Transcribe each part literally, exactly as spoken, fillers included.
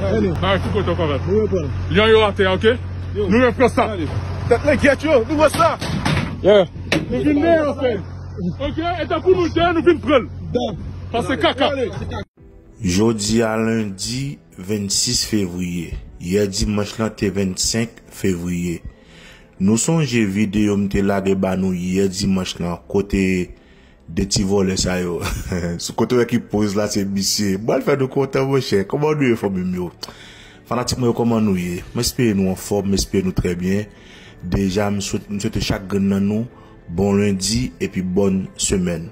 Bagay sou kote w kanmenm. Lyon yo atè, oke? Nou repran sa. Tèt lengyèt yo, nou wè sa. Yeah. Nou vin deyò, fè. Oke, e tankou nou deyò, nou vin pran l. Pase kaka. Jodi a lendi vennsis fevriye. Yè dimanch lan te vennsenk fevriye. Nou sonje videyo m te lage ba nou yè dimanch lan, kote de ti vòlè sa yo. Sou kote w wè ki poz la, se misye. M pral fè nou kontan, monchè. Kòman nou ye, fanmi m yo? Fanatik mwen yo, kòman nou ye? M espere nou anfòm, m espere nou trè byen. Deja, m swet-, m swete chak grenn nan nou bon lendi epi bòn semèn.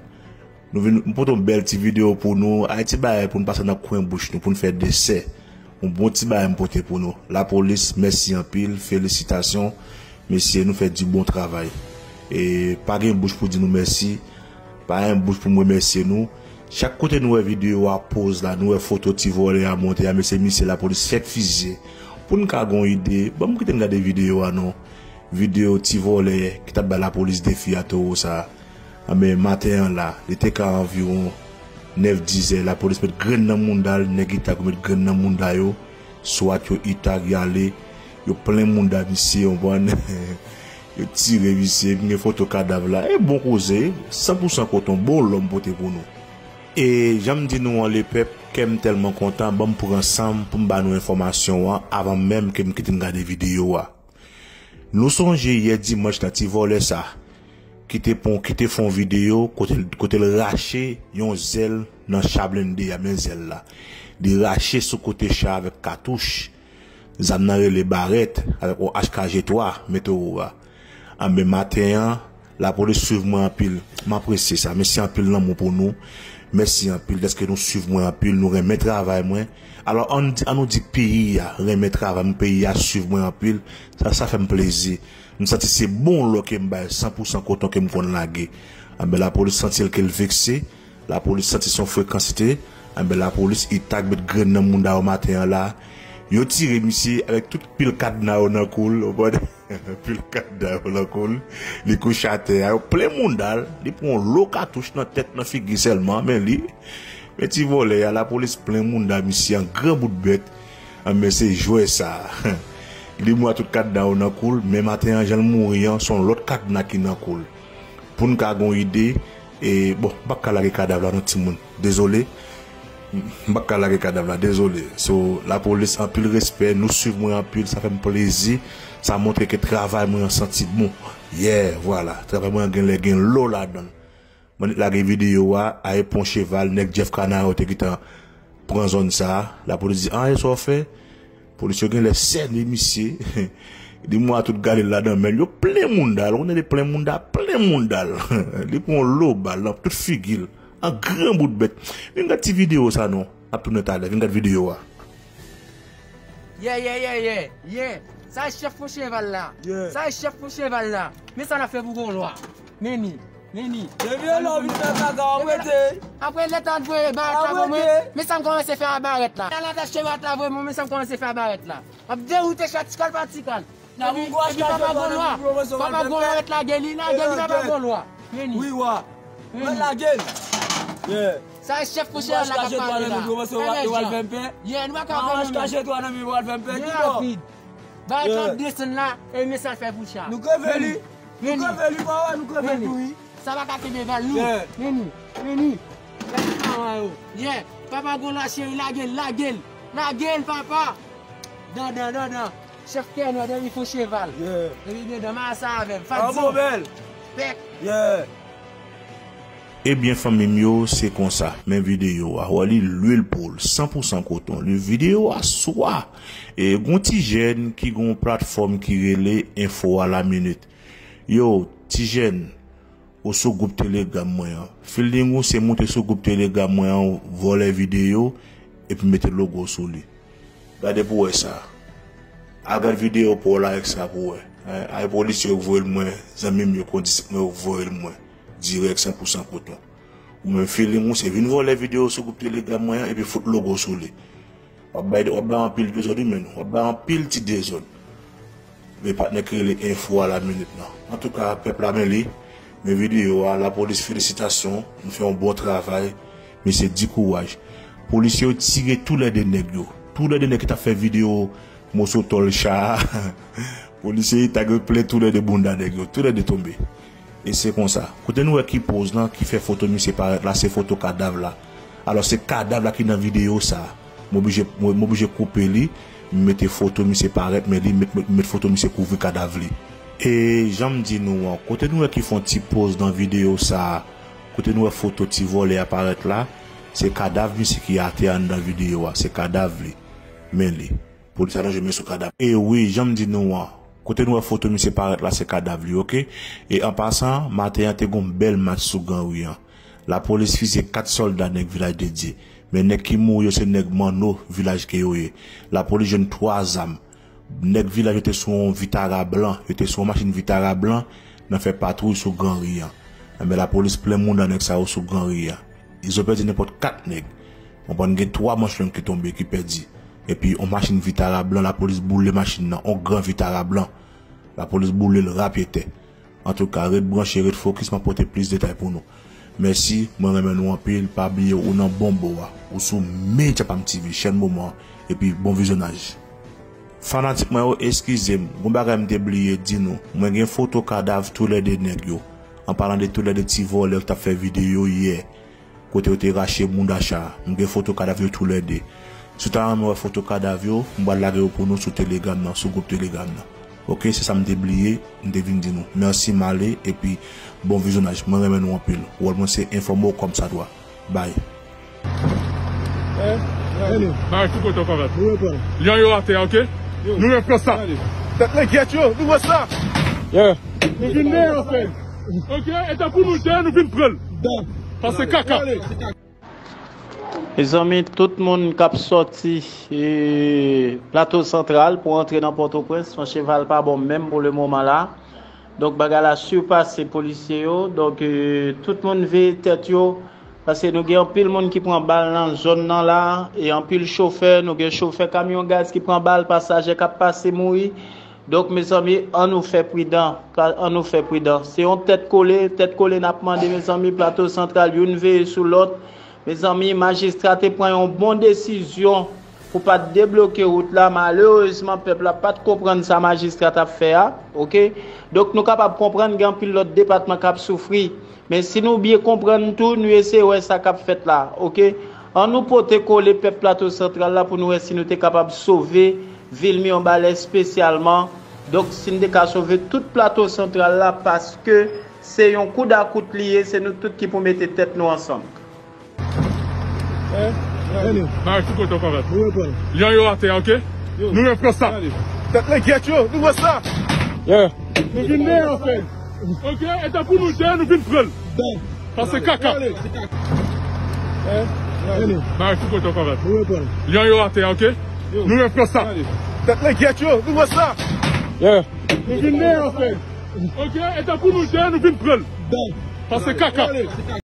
Nou vin, m pote yon bèl ti videyo pou nou. Ay, ti bagay pou n pase nan kwen bouch nou, pou n fè desè. Yon bon ti bagay m pote pou nou. Lapolis, mèsi anpil, felisitasyon. Mesye, nou fè di bon travay. E pa gen bouch pou di nou mèsi. Pa gen bouch pou m remèsye nou. Chak kote nou wè videyo a poz la, nou wè foto ti vòlè a monte a, mesye, misye lapolis fèk fizye. Pou n ka gon ide, ban m kite n gade videyo a non. Videyo ti vòlè ki t ap bay lapolis defi a, towo sa a. Anben, maten an la, li te ka anviwon nèf dizè, lapolis met grenn nan mounda l, nèg Itag yo met grenn nan mounda yo, swat yo Itag y ale, yo plen mounda misye, w konprann? Yo tire misye, m gen foto kadav la. E bon koze, san pou san koton, bon lòm pote pou nou. E jan m di nou an, lepèp, kè m tèlman kontan, ban m pran san m pou m ba nou enfòmasyon an avan menm ke m kite n gade videyo a. Nou sonje yè dimanch la, ti vòlè sa ki te pon, ki te fè yon videyo kote l, kote l rache yon zèl nan cha blende a, men zèl la. Li rache sou kote cha avèk katouch. Zam nan rele barèt avèk yon H K G twa, men towo a. Anben maten an, lapolis swiv mwen anpil. M apresye sa. Mèsi anpil lanmou pou nou. Mèsi anpil dèske nou swiv mwen anpil, nou renmen travay mwen. Alò, ann di, ann nou di peyi a renmen travay mwen, peyi a swiv mwen anpil. Sa, sa fè m plezi. M santi se bon lò ke m bay san pou san koton ke m konn lage. Anben, lapolis santi l ke l vekse. Lapolis santi se yon frekansite. Anben, lapolis Itag met grenn nan mounda yo maten an la. Yo tire misye avèk tout pil kadna yo nan kou l, w konprann? Pil kadna yo nan kou l. Li kouche atè a, yo plen mounda l. Li pran yon lo katouch nan tèt, nan figi sèlman, men li. Men ti vòlè a, lapolis plen mounda misye an gran bout bèt. Anben, se jwè sa. Li mwa tout kadna yo nan kou l, men maten an, jan l mouri an, se yon lòt kadna ki nan kou l. Pou n ka gon ide, e, bon, m p ap ka lage kadav la non, timoun. Dezole. M p ap ka lage kadav la, dezole. So, lapolis, anpil respè, nou swiv mwen anpil, sa fè m plezi. Sa montre ke travay mwen an santi bon. Yeah, vwala. Travay mwen an gen lè gen lo ladan l. Mwen lage videyo a, a Epon Cheval, nèg Jeff Canaro te gentan pran zòn sa a. Lapolis di, "An, e sa w fè?" Polis yo genlè sène misye. Li mwa tout gade l ladan men l. Yo plen mounda l. Ou konnen li plen mounda, plen mounda l. Li pran yon lo bal nan tout figi l. An gran bout bèt. Vin gad ti videyo sa non. N ap tounen talè. Vin gad videyo a. Yè, yè, yè, yè, yè. Sa e chèf pou cheval la. Sa e chèf pou cheval la. Men sa n ap fè pou Gòlwa. Men li, men li. Depi yo la w vin fè kaka, w ap rete. Apre lè tan voye barèt la pou mwen, men sa m kòmanse fè a barèt la. Lè l atache barèt la pou mwen, men sa m kòmanse fè a barèt la. M ap dewoute chak tikal pa tikal. Epi, epi papa Gòlwa, papa Gòlwa ret lage li, lage li, papa Gòlwa. Men li. Wi, wa. Mwen lage l. Yeah. Sa e chèf pou cheval la k ap pale la. Yo pral fè m pè. Yeah, nou pa ka fè nou menm. Yo pral fè m pè. Rapid. Barèt la ap desann la, e men sa l fè pou cha. Nou kreve li. Nou kreve li, pa wè, nou kreve l tou, wi. Sa pa ka kenbe bal, non. Men li, men li. Gade maman yo. Yeah, papa Gòlwa cheri, lage l, lage l. Lage l, papa. Dandan, dandan. Chèf kè nwa, dandan, li fon cheval. Yeah. Epi dandan, masa avè m. Fadzo. Pèk. Yeah. Ebyen, fanmi m yo, se konsa. Men videyo a. Wè li lwil pou l, san pou san koton. Li videyo a swa. E gon ti jèn ki gon platfòm ki rele Info à la minute. Yo, ti jèn, ou sou gwoup Telegram mwen an. Feeling ou se moute sou gwoup Telegram mwen an, vòlè videyo, epi mete logo sou li. Gade pou wè sa. Al gad videyo pa w la avèk sa pou wè. Ay, ay polisye yo k voye l mwen, zanmi m yo, kondisip mwen yo k voye l mwen. Dirèk san pou san koton. Ou menm feeling ou se vin vòlè videyo sou gwoup Telegram mwen an epi fout logo sou li. W ap bay, w ap bay anpil dezòd wi men nou. W ap bay anpil ti dezòd. Men patnè ki rele Info à la minute lan. Antouka, pèp la men li. Men videyo a, lapolis felisitasyon. Nou fè yon bon travay. Mesye di kouraj. Polisye yo tire toulède nèg yo. Toulède nèg ki t ap fè videyo moso tòl cha a, polisye Itag yo plen toulède bounda nèg yo, toulède tonbe. E se konsa. Kote nou wè ki poz lan ki fè foto misye parèt la, se foto kadav la. Alò, se kadav la ki nan videyo sa a. M oblije, m, m oblije koupe li, m mete foto misye parèt, men li, m met, m met foto misye kouvri kadav li. E jan m di nou an, kote nou wè ki fè yon ti poz nan videyo sa a, kote nou wè foto ti vòlè a parèt la, se kadav misye ki atè anndan videyo a, se kadav li. Men li. Polis la nan jwe men sou kadav. E wi, jan m di nou an, kote nou wè foto misye parèt la, se kadav li, oke? E an pasan, maten an te gon bèl match sou Granri an. Lapolis fize kat sòlda nèg Vilaj de Dye. Men nèg ki mouri yo se nèg Manno, Vilaj ke yo ye. Lapolis jwenn twa zam. Nèg Vilaj yo te sou yon Vitara blan, yo te sou yon machin Vitara blan, nan fè patwouy sou Granri an. Enben, lapolis plen moun nan nèg sa yo sou Granri an. Yo pèdi nenpòt kat nèg. Konprann, gen twa manch menm ki tonbe, ki pèdi. Epi, yon machin Vitara blan, lapolis boule machin nan, yon gran Vitara blan. Lapolis boule l rapyetè. Antouka, ret branche, ret fokis, m ap pote plis detay pou nou. Mèsi, mwen renmen nou anpil, pa bliye ou nan bon bò a. Ou sou Media Pam T V, chèn moman an, epi bon vizyonaj. Fanatik mwen yo, eskize m, gon bagay m te bliye di nou. Mwen gen foto kadav toulède nèg yo. An palan de toulède ti vòlè ki t ap fè videyo yè, kote yo te rache bounda cha a. M gen foto kadav yo toulède. Si w ta renmen wè foto kadav yo, m pral lage yo pou nou sou Telegram nan, sou gwoup Telegram nan. Oke, se sa m te bliye, m te vin di nou. Mèsi, m ale, epi bon vizyonaj. Mwen renmen nou anpil. Wòl mwen se enfòme w kòmsadwa. Bay. Bay tout kote w konvèt. Lyon yo atè, oke? Nou repran sa. Tèt lengèt yo, nou wè sa. Nou vin deyò, frè. Oke, e tankou nou deyò, nou vin pran l. Pase kaka. Mezanmi, tout moun k ap sòti, e, Plato Santral pou antre nan Pòtoprens, yon cheval pa bon menm pou le moman la. Donk, bagay la sipase polisye yo. Donk, e, tout moun veye tèt yo, paske nou gen anpil moun ki pran bal nan zòn nan la, e anpil chofè, nou gen chofè kamyon gaz ki pran bal, pasaje k ap pase mouri. Donk, mezanmi, ann nou fè pridan, ka-, ann nou fè pridan. Se yon tèt kole, tèt kole n ap mande, mezanmi, Plato Santral, youn veye sou lòt. Mezanmi, majistra te pran yon bon desizyon pou pa t debloke wout la. Malerezman, pèp la pa t konprann sa majistra t ap fè a, oke? Donk, nou kapab konprann gen anpil lòt depatman k ap soufri. Men si nou byen konprann tou, nou eseye wè sa k ap fèt la, oke? Ann nou pote kole pèp Plato Santral la pou nou wè si nou te kapab sove vil Mibalè espesyalman. Donk, si n te ka sove tout Plato Santral la, paske se yon koudakout li ye, se nou tout ki pou mete tèt nou ansanm. Bay tout kote w konvèt. Lyon yo atè, oke? Nou repran sa. Tèt lengèt yo, nou wè sa. Nou vin deyò, frè. Oke, e tankou nou deyò, nou vin pran l. Pase kaka. Bay tout kote w konvèt. Lyon yo atè, oke? Nou repran sa. Tèt lengèt yo, nou wè sa. Nou vin deyò, frè. Oke, e tankou nou deyò, nou vin pran l. Pase kaka.